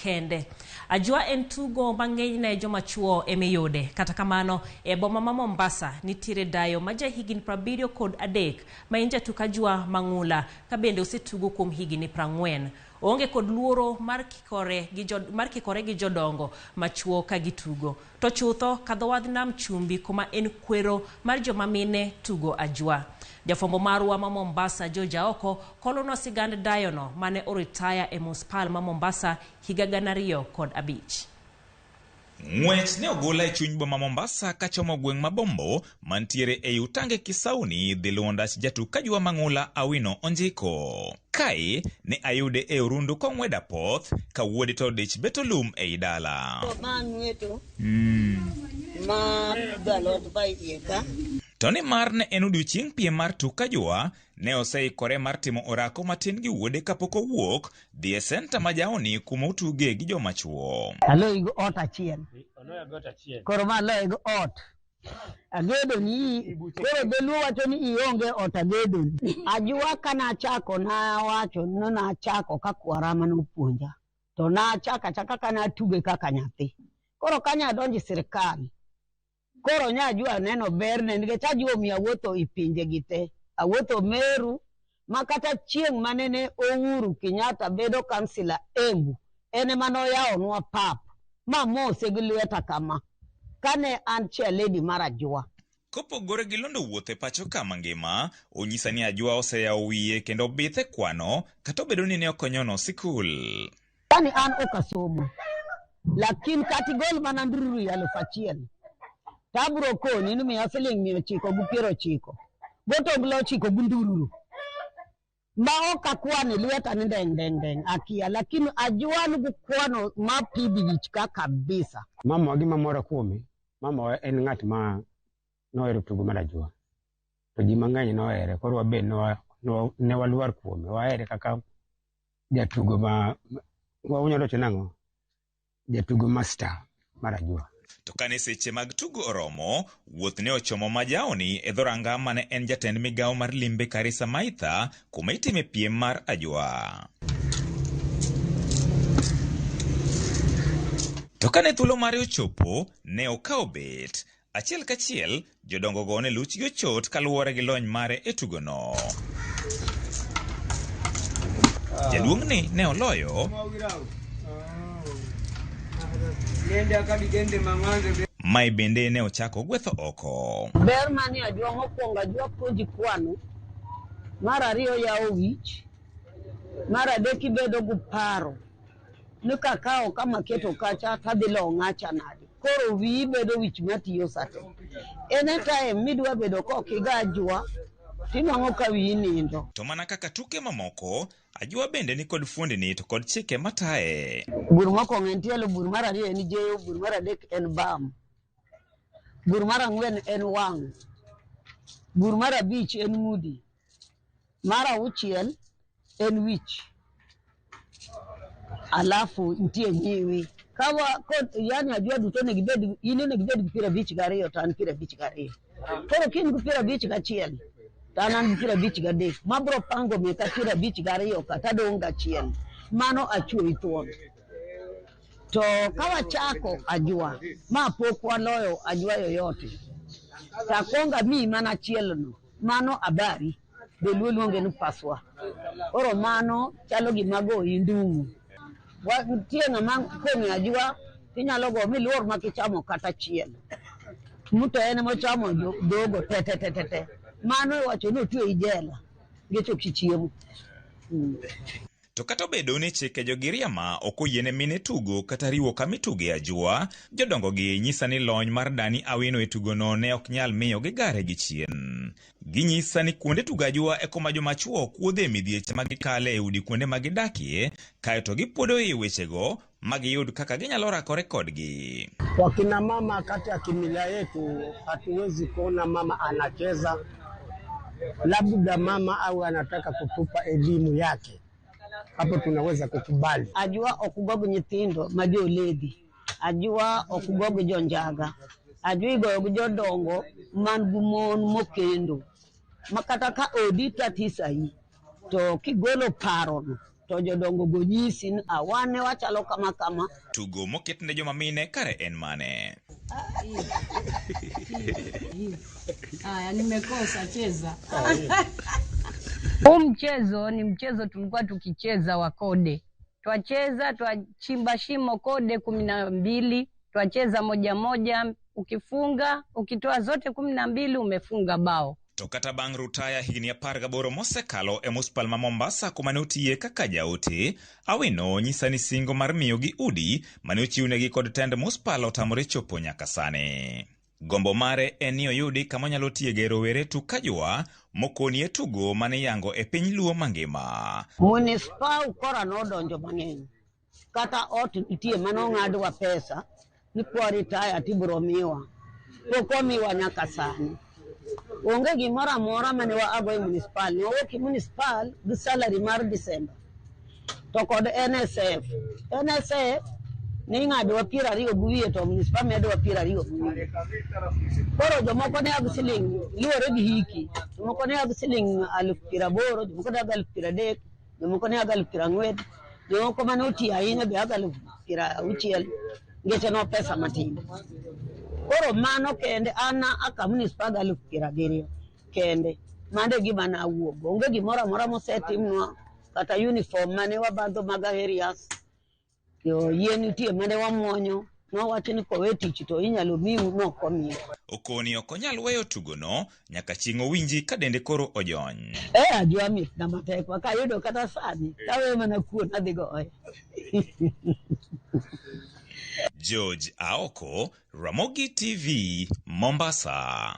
makende. Ajwa en tugo ma ng'enyne joma chuo emiyude. Kata kamano, e boma ma Mombasa nitiere dayo ma ja higni 73 ma en jatuk ajwa mang'ula ka bende osetugo kuom higni 40. Oonge kod luoro mar kikore gi jo, mar kikore gi jodongo machuo ka gitugo. To chutho kadho wadh nam chumbi kuma en kwero mar joma mine tugo ajwa. Jafwambo marwa ma Mombasa George Aoko kolonwa sigand dayono mane oritaya e muspal ma Mombasa higa 2005. Ng'wech ne ogola e chuny boma Mombasa kachomo gweng' ma Bombo mantiere ei Utange Kisauni dhi luwo ndach jatuk ajwa mang'ula Awino Onjiko. Kae ne ayude e orundu kong'wedo apoth ka wuode to odich beto lum ei dala. Ma ng'weto ma pidho alot ba iye ka. To nimar ne en odiochieng' piem mar tuk ajwa, ne oseikore mar timo orako matin gi wuode kapok owuok dhi e senta ma Jaoni kuma otuge gi joma chuo. Aloyi gi ot achiel. Koro ma aloyi gi ot. Agedoni. Koro dholuo wacho ni ionge ot agedoni. Ajwa ka nachako nawacho ni nachako ka kwara mane opuonja. To nachako achaka ka natuge kaka nyathi. Koro ka nyadonjo e sirkal, koro nya ajwa neno berne nikech ajwa omiyo awuotho e pinje gi te. Awuotho Meru, ma kata chieng' manene Uhuru Kenyatta bedo kansila Embu, en ema noyawonwa pap, mamose gi lweta kama, kane an chairlady mar ajwa. Kopogore gi londo wuoth e pacho ka mangima, onyisa ni ajwa oseyawo wiye kendo bithe kwano kata obedo ni ne ok onyono sikul. Yani an ok asomo, lakini kata igol mana ndururu ya 1000, to abiro koni ni miya siling 990, gotonglo 9 gi ndururu. Ma ok akwano e lweta ni ndeng' ndeng' ndeng' akia, lakini ajwa nigi kwano ma pidhi wich ka kabisa. Mama gima mora kuome, mama en ng'at ma nohero tugo mar ajwa. To ji mang'eny nohere, koro wabe ne walwar kuome, wahere kaka jatugo ma wanyalo wacho nang'o? Jatugo master mar ajwa. To kane seche mag tugo oromo, wuoth ne ochomo Majaoni e dhoranga mane en jatend migawo mar limbe Karisa Maitha kuma itime piem mar ajwa. To kane thuolo mare ochopo, ne okawo bet. Achiel kachiel, jodongo go ne luchgi ochot kaluwore gi lony mare e tugono. Jaduong'ni ne oloyo. Mae bende ne ochako gwetho oko. Ber manie ajwa mokwongo, ajwa puonji kwano. Mar ariyo yawo wich. Mar adek ibedo gi paro ni kakawo kama keto kacha tadhi lowo ng'acha nade. Koro wiyi bedo wich matiyo sate. Anytime midwa bedo kok iga ajwa, tinwang'o ka wiyi nindo. To mana kaka tuke mamoko, ajwa bende ni kod fuondni to kod chike mataye. Bur mokwongo en tielo, bur mar ariyo en jeyo, bur mar adek en bam. Bur mar ang'wen en wang'. Bur mar abich en ng'udi. Mar auchiel en wich. Alafu nitie nyiwi. Yani ajwa duto onego ibed, in onego ibed gi 52 to an 52. Koro ka in gi 51 to an an gi 53. Mabro pango meka 52 ka tadong' gachiel. Mano achwoyi thuon. To ka wachako ajwa, ma pok waloyo ajwa yoyote, to akwongo amiyi mana achiel no, mano abari, dholuo luonge ni paswa. Koro mano chalo gima goyi ndung'u. Nitie ng'ama kong'e ajwa, tinyalo go miluor ma kichamo kata achiel. Muto en emochamo dhogo te te te te te. Mano iwacho ni otweyi jela, nikech ok ichiemo. To kata obedo ni chike jogiriama ok oyiene mine tugo kata riwo kama ituge ajwa, jodongo gi nyisa ni lony mar Dani Awino e tugono ne ok nyal miyo gigare gi chien. Ginyisa ni kuonde tugo ajwa e kuma joma chuo kuodhe midhieche ma gikale e udi kuonde ma gidakie, kaeto gipuodo ei wechego ma giyud kaka ginyalo rakore kodgi. Kwa kina mama kati ya kimila yetu hatuwezi kuona mama anacheza, labda mama au anataka kutupa elimu yake, hapo tunaweza kukubali. Ajwa ok gog nyithindo ma joledhi, ajwa ok gog jonjaga, ajwa igoyo gi jodongo man gi mon mokendo, ma kata ka odi tatisayi to kigolo parono To jodongo go nyisi ni "Ah, wan ne wachalo kama kama." Tugo moket ne joma mine kare en mane? Haya, nimekosa cheza. Huu mchezo ni mchezo tulikuwa tukicheza wa kode, twacheza twachimba shimo kode 12, twacheza moja moja, ukifunga ukitoa zote 12 umefunga bao. To kata bang' rutaya higni 18 mosekalo e muspal ma Mombasa kuma ne otiye kaka jaote, Awino nyisa ni singo mar miyogi udi mane ochiwnegi kod tend muspal otamore chopo nyaka sani. Gombo mare en ni oyudi kama onyalo tiege rowere tuk ajua mokonie tugo mane iyango e piny Luo mangima. Munispa ukora nodonjo mang'eny. Kata ot nitie manong'adwa pesa ni kwa retire tibiro miwa. Pok omiwa nyaka sani. Onge gimoro amora mane waago e municipal. Ne wawuok e municipal gi salary mar December. To kod NSF. NSF ne ing'adowa 20 gi wiye to municipal medowa 20 gi wiye. Koro jomoko ne ag siling luwore gi hiki. Jomoko ne ag siling 80,000, jomoko ne ag 30,000, jomoko ne ag 40,000, jomoko mane otiyo ahinya be ag 60,000. Ngeche no pesa matin. Koro mano kende an aka municipal gi 70,000 kende. Mano e gima nawuok go. Onge gimoro amora mosetimnwa kata uniform mane wabadho mag Harriers. Yo yien nitie mane wamuonyo. Nowacho ni kowe tich to inyalo miu nok omiyo. Okoni ok onyal weyo tugono nyaka chieng' owinji ka dende koro ojony. Eh, ajua mitna matek ma kayudo kata sani taweyo mana kuon adhi goye. George Aoko, Ramogi TV, Mombasa.